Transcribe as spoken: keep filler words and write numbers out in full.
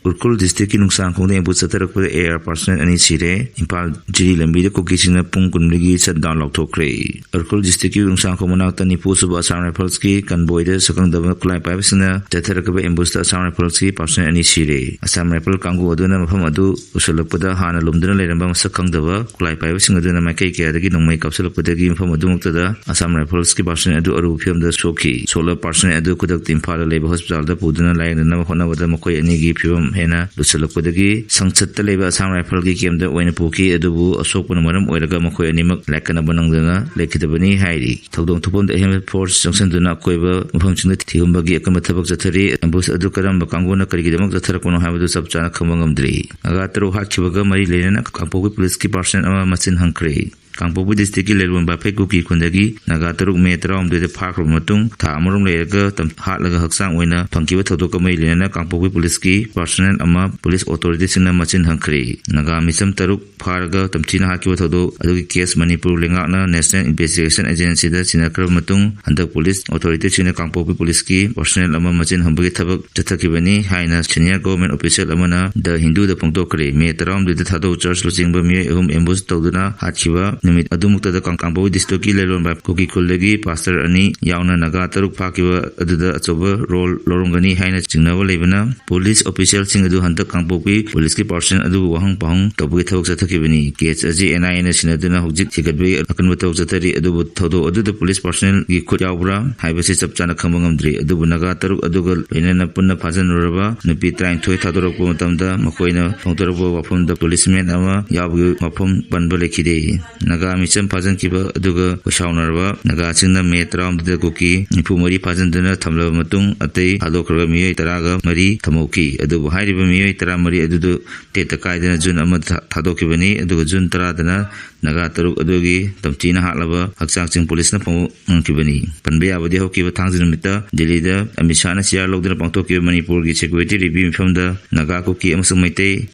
ꯎꯈ꯭ꯔꯨꯜ ꯗꯤꯁꯇ꯭ꯔꯤꯛꯀꯤ ꯅꯨꯡꯁꯥꯡꯈꯣꯡꯗ ambush ꯆꯠꯊꯔꯛꯄꯗ A R personal ꯑꯅꯤ ꯁꯤꯔꯦ꯫ ꯏꯝꯐꯥꯜ ꯖꯤꯔꯤ ꯂꯝꯕꯤꯗ ꯀꯨꯀꯤꯁꯤꯡꯅ ꯄꯨꯡ ꯀꯨꯟꯃꯔꯤꯒꯤ ꯁꯠ ꯗꯥꯎꯟ ꯂꯥꯎꯊꯣꯛꯈ꯭ꯔꯦ꯫ ꯎꯈ꯭ꯔꯨꯜ ꯗꯤꯁꯇ꯭ꯔꯤꯛꯀꯤ ꯅꯨꯡꯁꯥꯡꯈꯣꯡ ꯃꯅꯥꯛꯇ ꯅꯤꯐꯨ ꯁꯨꯕ ꯑꯁꯥꯝ ꯔꯥꯏꯐꯜꯁꯀꯤ ꯀꯟꯕꯣꯏꯗ ꯁꯛꯈꯪꯗꯕ ꯈꯨꯠꯂꯥꯏ ꯄꯥꯏꯕꯁꯤꯡꯅ ꯆꯠꯊꯔꯛꯈꯤꯕ ꯑꯦꯝꯕꯨꯁꯇ ꯑꯁꯥꯝ ꯔꯥꯏꯐꯜꯁꯀꯤ ꯄꯥꯔꯁꯅꯦꯜ ꯑꯅꯤ ꯁꯤꯔꯦ꯫ ꯑꯁꯥꯝ ꯔꯥꯏꯐꯜ ꯀꯥꯡꯕꯨ ꯑꯗꯨꯅ ꯃꯐꯝ ꯑꯗꯨ ꯎꯁꯜꯂꯛꯄꯗ ꯍꯥꯟꯅ ꯂꯨꯝꯗꯨꯅ ꯂꯩꯔꯝꯕ ꯃꯁꯛ ꯈꯪꯗꯕ ꯈꯨꯠꯂꯥꯏ ꯄꯥꯏꯕꯁꯤꯡ ꯑꯗꯨꯅ ꯃꯥꯏꯀꯩ ꯀꯌꯥꯗꯒꯤ ꯅꯣꯡꯃꯩ ꯀꯥꯞꯁꯤꯜꯂꯛꯄꯗꯒꯤ ꯃꯐꯝ ꯑꯗꯨꯃꯛꯇꯗ ꯑꯁꯥꯝ ꯔꯥꯏꯐꯜꯁꯀꯤ ꯄꯥꯔꯁꯅꯦꯜ ꯑꯗꯨ ꯑꯔꯨꯕ ꯐꯤꯕꯝꯗ ꯁꯣꯛꯈꯤ꯫ ꯁꯣꯛꯂꯕ ꯄꯥꯔꯁꯅꯦꯜ ꯑꯗꯨ ꯈꯨꯗꯛꯇ ꯏꯝꯐꯥꯜꯗ ꯂꯩꯕ ꯍꯣꯁꯄꯤꯇꯥꯜꯗ ꯄꯨꯗꯨꯅ ꯂꯥꯌꯦꯡꯗꯅꯕ ꯍꯣꯠꯅꯕꯗ ꯃꯈꯣꯏ ꯑꯅꯤꯒꯤ ꯐꯤꯕꯝ ꯍꯦꯟꯅ ꯂꯨꯁꯜꯂꯛꯄꯗꯒꯤ ꯁꯪꯁꯠꯇ ꯂꯩꯕ ꯑꯁꯥꯝ ꯔꯥꯏꯐꯜꯒꯤ ꯀꯦꯝꯗ ꯑꯣꯏꯅ ꯄꯨꯈꯤ꯫ ꯑꯗꯨꯕꯨ ꯑꯁꯣꯛꯄꯅ ꯃꯔꯝ ꯑꯣꯏꯔꯒ ꯃꯈꯣꯏ ꯑꯅꯤꯃꯛ ꯂꯥꯏꯀꯠꯅꯕ ꯅꯪꯗꯅ ꯂꯩꯈꯤꯗꯕꯅꯤ ꯍꯥꯏꯔꯤ꯫ ꯊꯧꯗꯣꯛ ꯊꯣꯛꯐꯝꯗ ꯑꯍꯦꯟꯕ ꯐꯣꯔꯁ ꯆꯪꯁꯤꯟꯗꯨꯅ ꯑꯀꯣꯏꯕ ꯃꯐꯝꯁꯤꯡꯗ ꯊꯤꯍꯨꯝꯕꯒꯤ ꯑꯀꯟꯕ ꯊꯕꯛ ꯆꯠꯊꯔꯤ꯫ ꯑꯦꯝꯕꯨꯁ ꯑꯗꯨ ꯀꯔꯝꯕ ꯀꯥꯡꯕꯨꯅ ꯀꯔꯤꯒꯤꯗꯃꯛ ꯆꯠꯊꯔꯛꯄꯅꯣ ꯍꯥꯏꯕꯗꯨ ꯆꯞ ꯆꯥꯅ ꯈꯪꯕ ꯉꯝꯗ꯭ꯔꯤ꯫ ꯅꯥꯒꯥ ꯇꯔꯨꯛ ꯍꯥꯠꯈꯤꯕꯒ ꯃꯔꯤ ꯂꯩꯅꯅ ꯀꯥꯡꯄꯣꯛꯄꯤ ꯄꯨꯂꯤꯁꯀꯤ ꯄꯥꯔꯁꯅꯦꯜ ꯑꯃ ꯃꯆꯤꯟ ꯍꯟꯈ꯭ꯔꯦ꯫ ꯀꯥꯡꯄꯣꯛꯄꯤ ꯗꯤꯁꯇ꯭ꯔꯤꯛꯀꯤ ꯂꯦꯂꯣꯟ ꯕꯥꯐꯩ ꯀꯨꯀꯤ ꯈꯨꯟꯗꯒꯤ ꯅꯥꯒꯥ ꯇꯔꯨꯛ ꯃꯦ ꯇꯔꯥꯍꯨꯝꯗꯣꯏꯗ ꯐꯥꯈ꯭ꯔꯕ ꯃꯇꯨꯡ ꯊꯥ ꯑꯃꯔꯣꯝ ꯂꯩꯔꯒ ꯇꯝ-, ꯍꯥꯠꯂꯒ ꯍꯛꯆꯥꯡ ꯑꯣꯏꯅ ꯐꯪꯈꯤꯕ ꯊꯧꯗꯣꯛꯀ ꯃꯔꯤ ꯂꯩꯅꯅ ꯀꯥꯡꯄꯣꯛꯄꯤ ꯄꯨꯂꯤꯁꯀꯤ ꯄꯥꯔꯁꯅꯦꯜ ꯑꯃ ꯄꯨꯂꯤꯁ ꯑꯣꯊꯣꯔꯤꯇꯤꯁꯤꯡꯅ ꯃꯆꯤꯟ ꯍꯟꯈ꯭ꯔꯦ꯫ ꯅꯥꯒꯥ ꯃꯤꯆꯝ ꯇꯔꯨꯛ ꯐꯥꯔꯒ ꯇꯝꯊꯤꯅ ꯍꯥꯠꯈꯤꯕ ꯊꯧꯗꯣꯛ ꯑꯗꯨꯒꯤ ꯀꯦꯁ ꯃꯅꯤꯄꯨꯔ ꯂꯩꯉꯥꯛꯅ ꯅꯦꯁꯅꯦꯜ ꯏꯟꯚꯦꯁꯇꯤꯒꯦꯁꯟ ꯑꯦꯖꯦꯟꯁꯤꯗ ꯁꯤꯟꯅꯈ꯭ꯔꯕ ꯃꯇꯨꯡ ꯍꯟꯗꯛ ꯄꯨꯂꯤꯁ ꯑꯣꯊꯣꯔꯤꯇꯤꯁꯤꯡꯅ ꯀꯥꯡꯄꯣꯛꯄꯤ ꯄꯨꯂꯤꯁꯀꯤ ꯄꯥꯔꯁꯅꯦꯜ ꯑꯃ ꯃꯆꯤꯟ ꯍꯟꯕꯒꯤ ꯊꯕꯛ ꯆꯠꯊꯈꯤꯕꯅꯤ ꯍꯥꯏꯅ ꯁꯤꯅꯤꯌꯔ ꯒꯣꯚꯔꯟꯃꯦꯟꯠ ꯑꯣꯐꯤꯁꯤꯌꯦꯜ ꯑꯃꯅ ꯗ ꯍꯤꯟꯗꯨꯗ ꯐꯣꯡꯗꯣꯛꯈ꯭ꯔꯦ꯫ ꯃꯦ ꯇꯔꯥꯍꯨꯝꯗꯣꯏꯗ ꯊꯥꯗꯧ ꯆꯔꯆ ꯂꯨꯆꯤꯡꯕ ꯃꯤꯑꯣꯏ ꯑꯍꯨꯝ ꯑꯦꯝꯕꯨꯁ ꯇꯧꯗꯨꯅ ꯍꯥꯠꯈꯤꯕ ꯅꯨꯃꯤꯠ ꯑꯗꯨꯃꯛꯇꯗ ꯀꯥꯡ-, ꯀꯥꯡꯄꯣꯛꯄꯤ ꯗꯤꯁꯇ꯭ꯔꯤꯛꯀꯤ ꯂꯦꯂꯣꯟ ꯀꯨꯀꯤ ꯈꯨꯜꯗꯒꯤ ꯄꯥꯁꯇꯔ ꯑꯅꯤ ꯌꯥꯎꯅ ꯅꯥꯒꯥ ꯇꯔꯨꯛ ꯐꯥꯈꯤꯕ ꯑꯗꯨꯗ ꯑꯆꯧꯕ ꯔꯣꯜ ꯂꯧꯔꯝꯒꯅꯤ ꯍꯥꯏꯅ ꯆꯤꯡꯅꯕ ꯂꯩꯕꯅ ꯄꯨꯂꯤꯁ ꯑꯣꯐꯤꯁꯤꯌꯦꯜꯁꯤꯡ ꯑꯗꯨ ꯍꯟꯗꯛ ꯀꯥꯡꯄꯣꯛꯄꯤ ꯄꯨꯂꯤꯁꯀꯤ ꯄꯥꯔꯁꯅꯦꯜ ꯑꯗꯨꯕꯨ ꯋꯥꯍꯪ ꯄꯥꯎꯍꯪ ꯇꯧꯕꯒꯤ ꯊꯕꯛ ꯆꯠꯊꯈꯤꯕꯅꯤ꯫ ꯀꯦꯁ ꯑꯁꯤ ꯑꯦꯟ ꯑꯥꯏ ꯑꯦꯅ ꯁꯤꯟꯅꯗꯨꯅ ꯍꯧꯖꯤꯛ ꯊꯤꯒꯠꯄꯒꯤ ꯑꯀꯟꯕ ꯊꯕꯛ ꯆꯠꯊꯔꯤ꯫ ꯑꯗꯨꯕꯨ ꯊꯧꯗꯣꯛ ꯑꯗꯨꯗ ꯄꯨꯂꯤꯁ ꯄꯥꯔꯁꯅꯦꯜꯒꯤ ꯈꯨꯠ ꯌꯥꯎꯕ꯭ꯔꯥ ꯍꯥꯏꯕꯁꯤ ꯆꯞ ꯆꯥꯅ ꯈꯪꯕ ꯉꯝꯗ꯭ꯔꯤ꯫ ꯑꯗꯨꯕꯨ ꯅꯥꯒꯥ ꯇꯔꯨꯛ ꯑꯗꯨꯒ ꯂꯣꯏꯅꯅ ꯄꯨꯟꯅ ꯐꯥꯖꯤꯜꯂꯨꯔꯕ ꯅꯨꯄꯤ ꯇꯔꯥꯅꯤꯊꯣꯏ ꯊꯥꯗꯣꯔꯛꯄ ꯃꯇꯝꯗ ꯃꯈꯣꯏꯅ ꯐꯣꯡꯗꯣꯔꯛꯄ ꯋꯥꯐꯝꯗ ꯄꯨꯂꯤꯁꯃꯦꯟ ꯑꯃ ꯌꯥꯎꯕꯒꯤ ꯋꯥꯐꯝ ꯄꯟꯕ ꯂꯩꯈꯤꯗꯦ꯫ ꯅꯥꯒꯥ ꯃꯤꯆꯝ ꯐꯥꯖꯤꯟꯈꯤꯕ ꯑꯗꯨꯒ ꯈꯣꯏꯁꯥꯎꯅꯔꯕ ꯅꯥꯒꯥꯁꯤꯡꯅ ꯃꯦ ꯇꯔꯥꯍꯨꯝꯗꯣꯏꯗ ꯀꯨꯀꯤ ꯅꯤꯐꯨ ꯃꯔꯤ ꯐꯥꯖꯤꯟꯗꯨꯅ ꯊꯝꯂꯕ ꯃꯇꯨꯡ ꯑꯇꯩ ꯊꯥꯗꯣꯛꯈ꯭ꯔꯕ ꯃꯤꯑꯣꯏ ꯇꯔꯥꯒ ꯃꯔꯤ ꯊꯝꯍꯧꯈꯤ꯫ ꯑꯗꯨꯕꯨ ꯍꯥꯏꯔꯤꯕ ꯃꯤꯑꯣꯏ ꯇꯔꯥꯃꯔꯤ ꯑꯗꯨꯗꯨ ꯇꯦꯠꯇ ꯀꯥꯏꯗꯅ ꯖꯨꯟ ꯑꯃꯗ ꯊꯥ-, ꯊꯥꯗꯣꯛꯈꯤꯕꯅꯤ꯫ ꯑꯗꯨꯒ ꯖꯨꯟ ꯇꯔꯥꯗꯅ ꯅꯥꯒꯥ ꯇꯔꯨꯛ ꯑꯗꯨꯒꯤ ꯇꯝꯊꯤꯅ ꯍꯥꯠꯂꯕ ꯍꯛꯆꯥꯡꯁꯤꯡ ꯄꯨꯂꯤꯁꯅ ꯐꯪꯕ ꯉꯝꯈꯤꯕꯅꯤ꯫ ꯄꯟꯕ ꯌꯥꯕꯗꯤ ꯍꯧꯈꯤꯕ ꯊꯥꯡꯖ ꯅꯨꯃꯤꯠꯇ ꯗꯤꯜꯂꯤꯗ ꯑꯃꯤꯠ ꯁꯥꯍꯅ ꯆꯤꯌꯥꯔ ꯂꯧꯗꯨꯅ ꯄꯥꯡꯊꯣꯛꯈꯤꯕ ꯃꯅꯤꯄꯨꯔꯒꯤ ꯁꯦꯀ꯭ꯌꯨꯔꯤꯇꯤ ꯔꯤꯚ꯭ꯌꯨ ꯃꯤꯐꯝꯗ ꯅꯥꯒꯥ, ꯀꯨꯀꯤ ꯑꯃꯁꯨꯡ ꯃꯩꯇꯩ